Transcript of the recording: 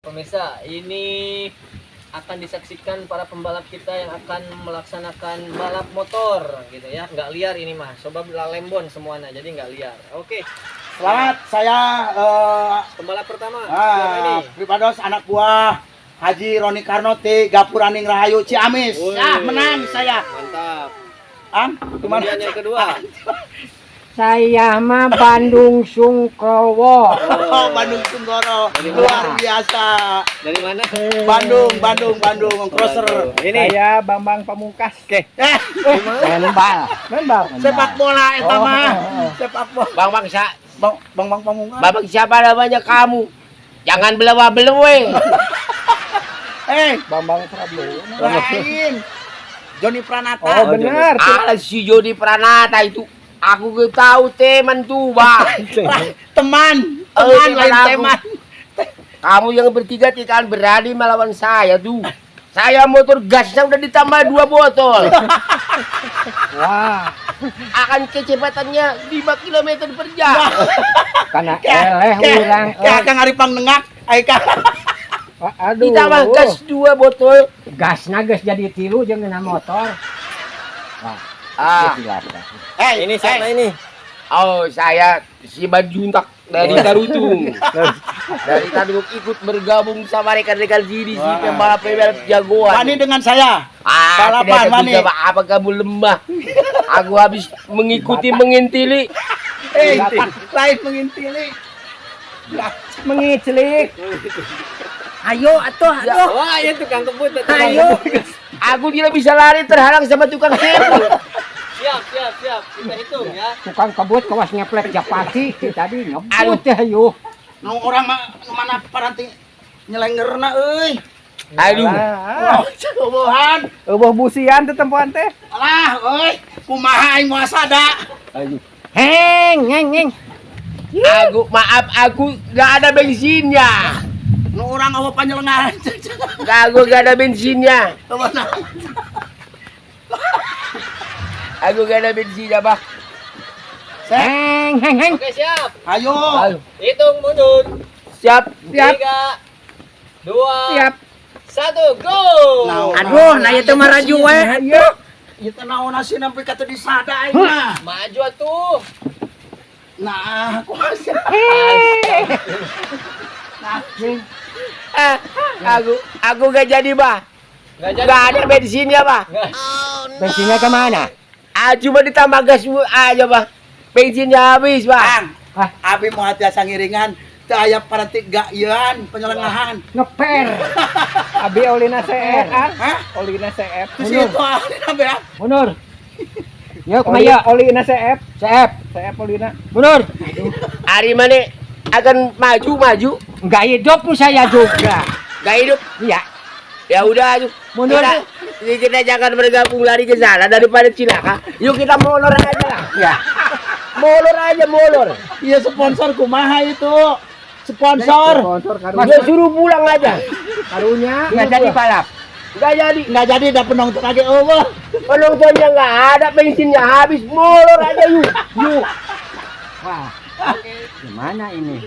Pemirsa, ini akan disaksikan para pembalap kita yang akan melaksanakan balap motor gitu ya. Nggak liar ini mah, sebab lalembon semuanya, jadi nggak liar. Oke. Selamat, saya Pembalap pertama, siapa ini? Pribados anak buah Haji Roni Karnoti, Gapuraning Rahayu Ciamis. Wih. Ya, menang saya. Mantap. Ang, gimana? Kemudian yang kedua. Saya mah Bandung Sungkowo. Oh, Bandung Sunggoro. Dari mana? Luar biasa. Dari mana? Bandung, Bandung, Bandung, crosser. Ini. Saya Bambang Pamungkas. Oke. Eh, Main bal. Main bal. Sepak bola eta Oh, mah. oh, oh. Sepak bola. Bang Bang sa Bang Bang Bang Pamungkas. Babang siapa namanya kamu? Jangan belewa-belewe. Eh, Bambang Prabowo. lain. Joni Pranata. Oh, benar. Alah, si Joni Pranata itu. Aku gak tahu teman tuh, Bang. Teman, Oh, teman teman lain aku. teman. Kamu yang bertiga tidak akan berani melawan saya tuh. Saya motor gasnya udah ditambah 2 botol. Wah, Akan kecepatannya 5 km per jam. karena eleh urang. Kayak Kang Aripang nengak, ai Kang. Aduh. Ditambah gas 2 botol. Gasna geus jadi tilu jeung ngena motor. Wah, Ah, jelas. Eh, Ini siapa ini? Oh, saya si Bajuntak dari Tarutung. Dari Tarutung ikut bergabung sama rekan-rekan sini si Wah. pembalap-pembalap jagoan. Wani dengan saya. Ah, Balapan, tidak Wani. tentu sama apa kamu lemah. Aku habis mengikuti mengintili. Eh, lain mengintili. Mengiclik. Ayo atuh, aduh. Wah, ya tukang kebut. Tukang Ayo. kebut. Aku tidak bisa lari, terhalang sama tukang kebun. Siap, siap, siap. Kita hitung ya. Tukang kebut kawas ngeplek japati tadi ngebut Aduh. ya yuk. Nu urang mah nu mana paranti nyelengerna euy. Aduh. Ah, Oh, cobohan. eueuh busian teh tempoan teh. Alah, euy, kumaha aing moal sada. Aduh. Heng, heng, heng. Aku maaf, aku nggak ada bensinnya. Nu urang eueuh panyelengaran. Nggak, aku nggak ada bensinnya. Eueuh naon. Aku nggak ada bensinnya, Pak. Heng, heng, heng. Oke, siap. Ayo. Aduh. Hitung mundur. Siap. Siap. Tiga, dua, Siap. satu, go! Naon. Aduh, nah itu mah raju we. Ayo. Ieu teh naon sih sampai ka teu disada aing mah. Maju atuh. Nah, kumaha sih? Nah, Eh, aku nggak jadi, Pak. Nggak jadi. Nggak ada bensinnya, Pak. Nggak. Bensinnya kemana? Ah, cuma ditambah gas aja, Pak. Bensinnya habis, Pak. Kang, Ah. abi moal tiasa ngiringan teu aya paranti gaieuan penyelengahan. Ngeper. Abi olina CF ah. Hah? Olina CF. Terus itu ah, be. Mundur. Yuk, Oli, kumaha? olina CF. CF. CF olina. Mundur. Hari mana akan maju maju? Enggak hidup pun saya juga. Nggak hidup. Iya. Ya udah, yuk. Mundur. Kita jangan bergabung lari ke sana daripada cilaka. Yuk kita molor aja lah. Iya. Molor aja, molor. Iya, sponsor kumaha itu? Sponsor. Sponsor karunya. Dia suruh pulang aja. Karunya. Enggak jadi balap. Nggak jadi. Nggak jadi dah, penonton lagi eueuh. Penontonnya nggak ada, bensinnya habis. Molor aja yuk. Yuk. Wah. Gimana ini?